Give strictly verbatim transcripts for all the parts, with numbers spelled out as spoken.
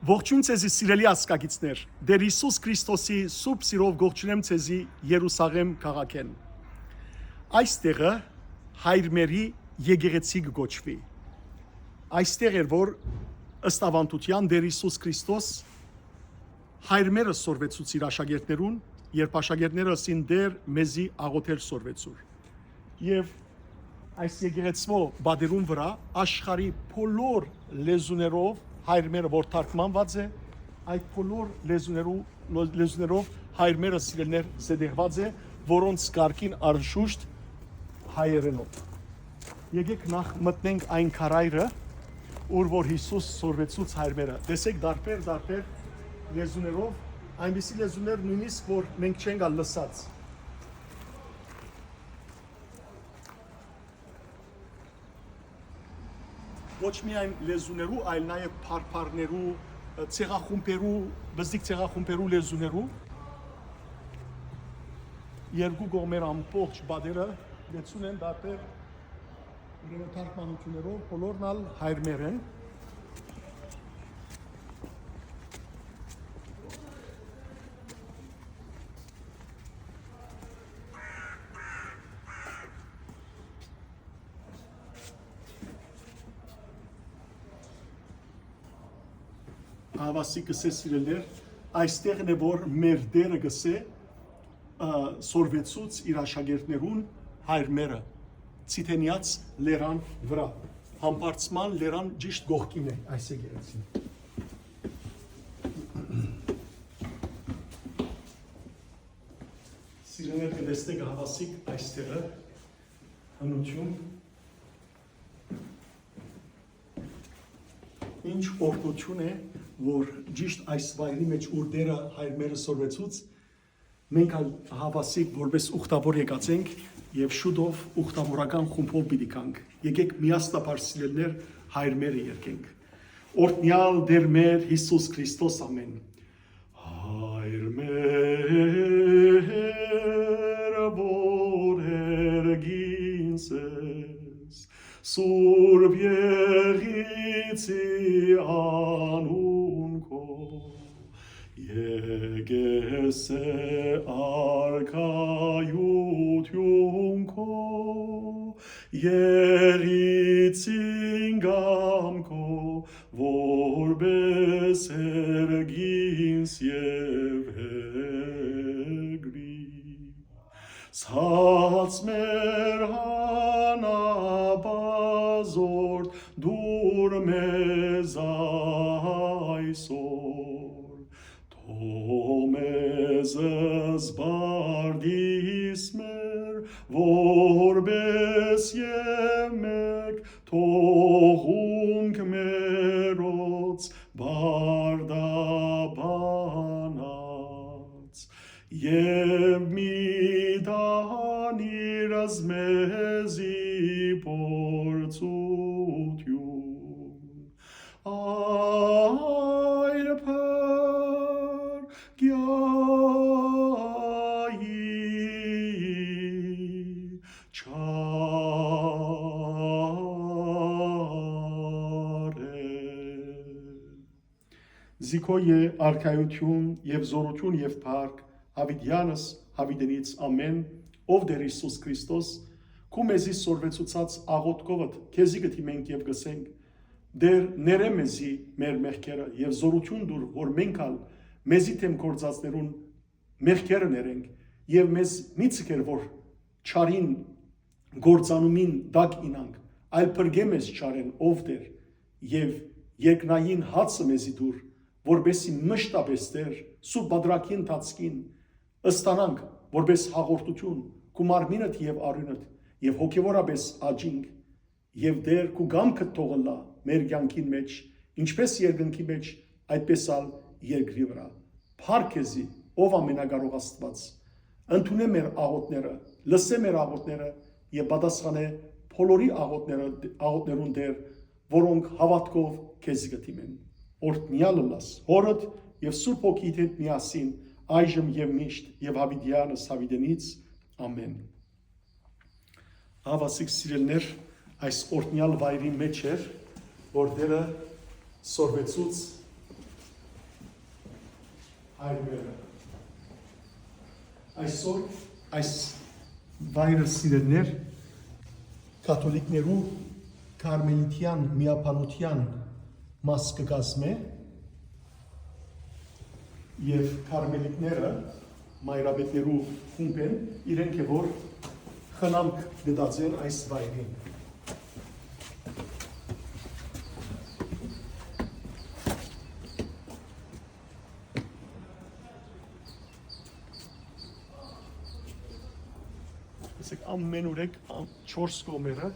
Ողջույն ձեզի, սիրելի ազգակիցներ։ Տէր Յիսուս Քրիստոսի սուրբ սիրով կողջունեմ ձեզի Երուսաղէմ քաղաքէն։ Այս տեղը հայրմերի եկեղեցի կը կոչուի։ Այստեղ էր, որ, ըստ աւանդութեան, Տէր Յիսուս Քրիստոս հայրմերը սորվեցուց իր աշակերտներուն, երբ աշակերտները ըսին. «Տէր, մեզի աղոթել սորվեցուր»։ Եւ այս եկեղեցւոյ պատերուն վրայ աշխարհի բոլոր լեզուներով հայրմերը, որ թարգմանուած է, այդ բոլոր լեզուներու-, լեզուներով հայրմերը, սիրելիներ, զետեղուած է, որոնց կարգին անշուշտ հայերէնով։ Եկեք նախ մտնենք այն քարայրը, ուր որ Յիսուս սորվեցուց հայրմերը։ Տեսեք, տարբեր, տարբեր լեզուներով, այնպիսի լեզուներ նոյնիսկ, որ մենք չենք ալ լսած։ Ոչ միայն լեզուներու, այլ նաեւ փարփարներու, ցեղախումբերու, բզդիկ ցեղախումբերու լեզուներու։ Երկու կողմեր ամբողջ պատերը լեցուն են, տարբեր, ուրեմն, թարգմանութիւններով, բոլորն ալ հայրմեր են։ Հաւասիկ կ'ըսէ, սիրելիներ, այստեղն է, որ մեր Տէրը կ'ըսէ, ը, սորվեցուց իր աշակերտներուն հայրմերը, Ցիթենեաց լերան վրայ, Համբարձման լերան ճիշտ կողքին է այս եկեղեցին։ Սիրելիներ, կը տեսնէք, հաւասիկ, այստեղը հնութիւն։ Ինչ օրհնութիւն է, որ ճիշտ այս վայրի մէջ, ուր Տէրը հայրմերը սորվեցուց, մենք ալ հաւասիկ որպէս ուխտաւոր եկած ենք եւ շուտով ուխտաւորական խումբով պիտի գանք։ Եկեք միասնաբար, սիրելիներ, հայրմերը երգենք։ Օրհնեալ Տէր մեր Յիսուս Քրիստոս, ամէն։ Հայր մեր, որ հերգինս ես, Սուրբ Եղիցի անուն քո, եկես է արքայութիւն քո, Եղիցին կամքով, որպէս հերգինս եւ հերգրի։ Ցած մեր հանապազորդ դուր մեզ այսօր, թող մեզ զբաղիս մեր, որպէս եւ մէկ թողունք մերոց բարդաբանած, եւ մի տանիր մեզի փորձութիւն, այլ փրկիայի չարը։ Զիքոյ է արքայութիւն եւ զօրութիւն եւ փառք, յաւիտեանս յաւիտենից, ամէն, ով Տէր Յիսուս Քրիստոս, քու մեզի սորվեցուցած աղօթքովդ քեզի կը դիմենք եւ կ'ըսենք. Տէր, ներէ մեզի մեր մեղքերը եւ զօրութիւն տուր, որ մենք ալ մեզի դէմ գործածներուն մեղքերը ներենք, եւ մեզ մի ձգեր, որ չարին գործանումին տակ ինանք, այլ փրկէ մեզ չարէն, ով Տէր, եւ երկնային հացը մեզի տուր, որպէսզի մշտապէս, Տէր, սուրբ պատրակի ընթացքին ստանանք, որպէս հաղորդութիւն, քու մարմինդ եւ արիւնդ, եւ հոգեւորապէս աճինք, եւ Տէր, քու կամքդ թող ըլլայ մեր կեանքին մէջ, ինչպէս երկնքի մէջ, այդպէս ալ երկրի վրայ։ Փառք քեզի, ով ամենակարող Աստուած, ընդունէ մեր աղօթքները, լսէ մեր աղօթքները եւ պատասխանէ բոլորի աղօթքները, աղօթքներուն, Տէր, որոնք հաւատքով քեզի կը դիմեն։ Օրհնեալ ըլլաս Հօրդ եւ Սուրբ Հոգիդ հետ միասին, այժմ եւ միշտ, եւ յաւիտեանս յաւիտենից։ Ամէն։ Հաւասիկ, սիրելիներ, այս օրհնեալ վայրի մէջ էր, որ Տէրը սորվեցուց Հայրերը։ Այսօր այս վայրը, սիրելիներ, կաթոլիկներու կարմելիտեան միաբանութեան մաս կը կազմէ, եւ կարմելիտները մայրապետներու խումբ են, իրենք է որ խնամք կը տածեն այս վայրին։ Տեսեք, ամեն ուրեք, ամ-, չորս կողմերը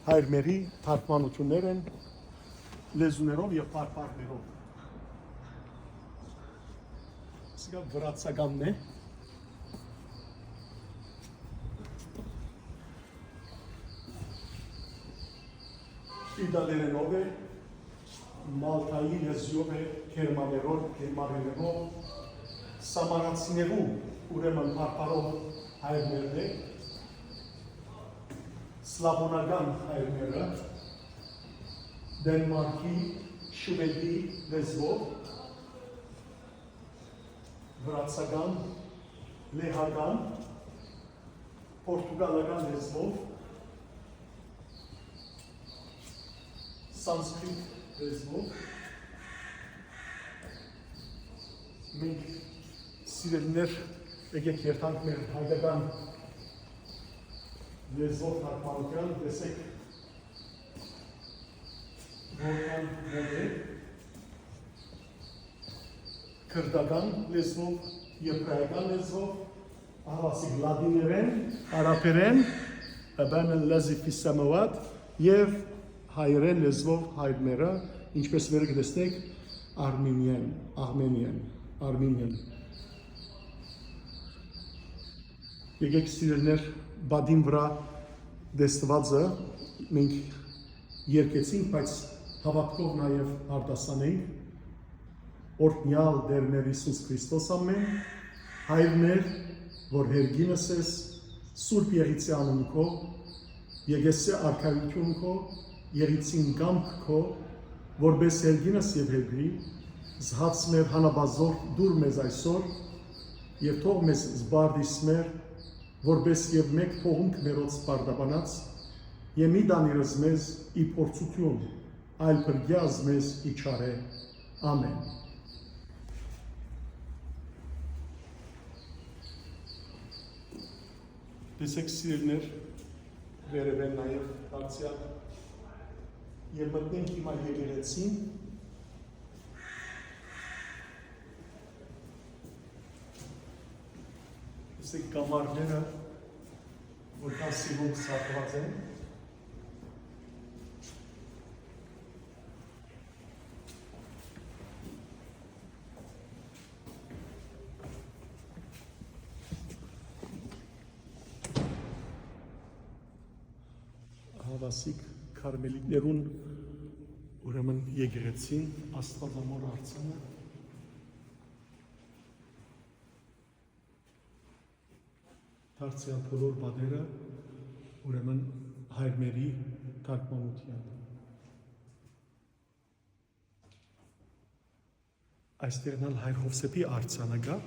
հայրմերի թարգմանութիւններ են լեզուներով եւ բարբառներով։ Սա վրացականն է։ Իտալերենով է, մալթայի լեզուով է, գերմաներով, գերմաներենով, սամարացիներու, ուրեմն բարբառով հայրներն է, սլաւոնական հայրները, Դենմարքի, շուէդի լեզուով, վրացական, լեհական, պորտուգալական լեզուով, սանսկրիտ լեզուով։ Մենք, սիրելիներ, եկեք երթանք մեր հայկական լեզուով թարգմանութեան, տեսեք, որքան մոտ է, քրտական լեզուով, եբրայական լեզուով, ահա ասիկ լատիներեն, արաբերեն, Abanan Lazi Fissamawat, եւ հայերեն լեզուով հայրները, ինչպես վերը կտեսնեք, Armenian, Armenian, Armenian։ Եկեք, սիրելիներ, պատին վրայ տեսնվածը մենք երկեցինք, բայց հաւատքով նաեւ արտասանենք։ Օրհնեալ Տէր մեր Յիսուս Քրիստոս ամէն, հայրներ, որ հերկինս ես, Սուրբ Եղիցի անուն քո, եկեսի արքայութիւն քո, Եղիցին կամք քո, որպէս հերկինս եւ հերկրի, զհաց մեր հանապազոր տուր մեզ այսօր, եւ թող մեզ զբարդիս մեր, որպէս եւ մեկ փողունք մերոց պարտաբանած, եւ մի տանիրս մեզ ի փորձութիւն, այլ փրկեազ մեզ ի չարէ։ Ամէն։ Տեսեք, սիրելիներ, վերևէն նաեւ դարձեալ, եւ մտնենք հիմա եկեղեցին։ Տեսեք, կամարները, որքան սիրուն սարքուած են։ Ահա ասիկ Կարմելիտներուն, ուրեմն, եկեղեցին, Աստուածամոր արձանը, դարձեալ բոլոր պատերը, ուրեմն, հայրմերի թարգմանութեան։ Այստեղ ալ հայր Յովսէփի արձանը կայ։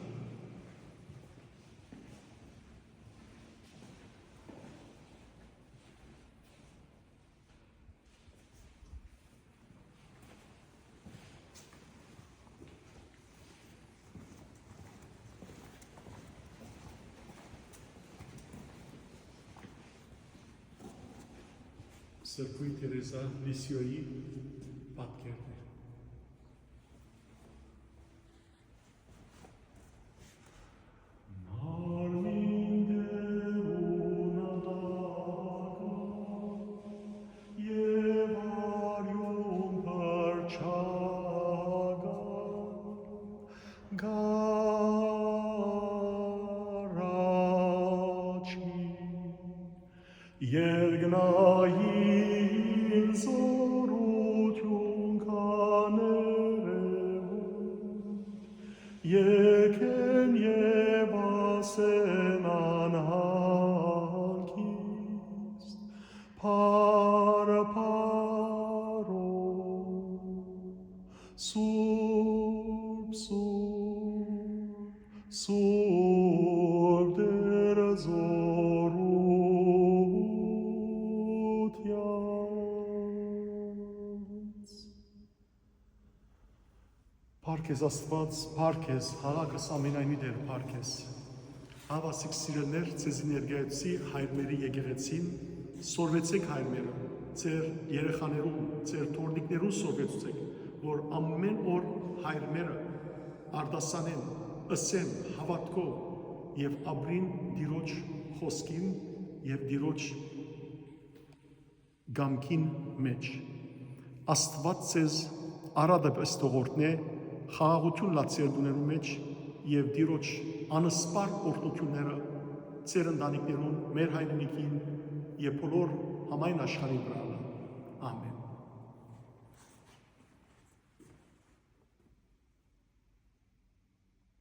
Սրբոյն Թերեզա Լիսիոյի պատկերներ։ Մարմին դերուն ատակը եւ արիուն փրչակը, գարաչի երկնային զօրութիւն քաներեւուն, եկեն եւ ասեն անհանգիստ, փառ, փառ, Սուր, սուր Տեր զօրութեանց։ Փառք ես Աստուած, փառք ես, հալակս ամենայնի Տեր, փառք ես։ Հաւասիկ սիրելներ, ձեզի ներկայացուցի հայրմերի եկեղեցին, սորվեցեք հայրմերը, ձեր երեխաներուն, ձեր թոռնիկներուն սորվեցուցեք, որ ամէն օր հայրմերը արտասանեն, ըսեն հաւատքով եւ ապրին Տիրոջ խօսքին եւ Տիրոջ կամքին մէջ։ Աստուած ձեզ արատը պէս թող օրհնէ, խաղաղութիւն լացեր տուներու մէջ եւ Տիրոջ անսպառ օրհնութիւնները ձեր ընտանիքներուն, մեր հայրենիքին եւ բոլոր համայն աշխարհին վրայ։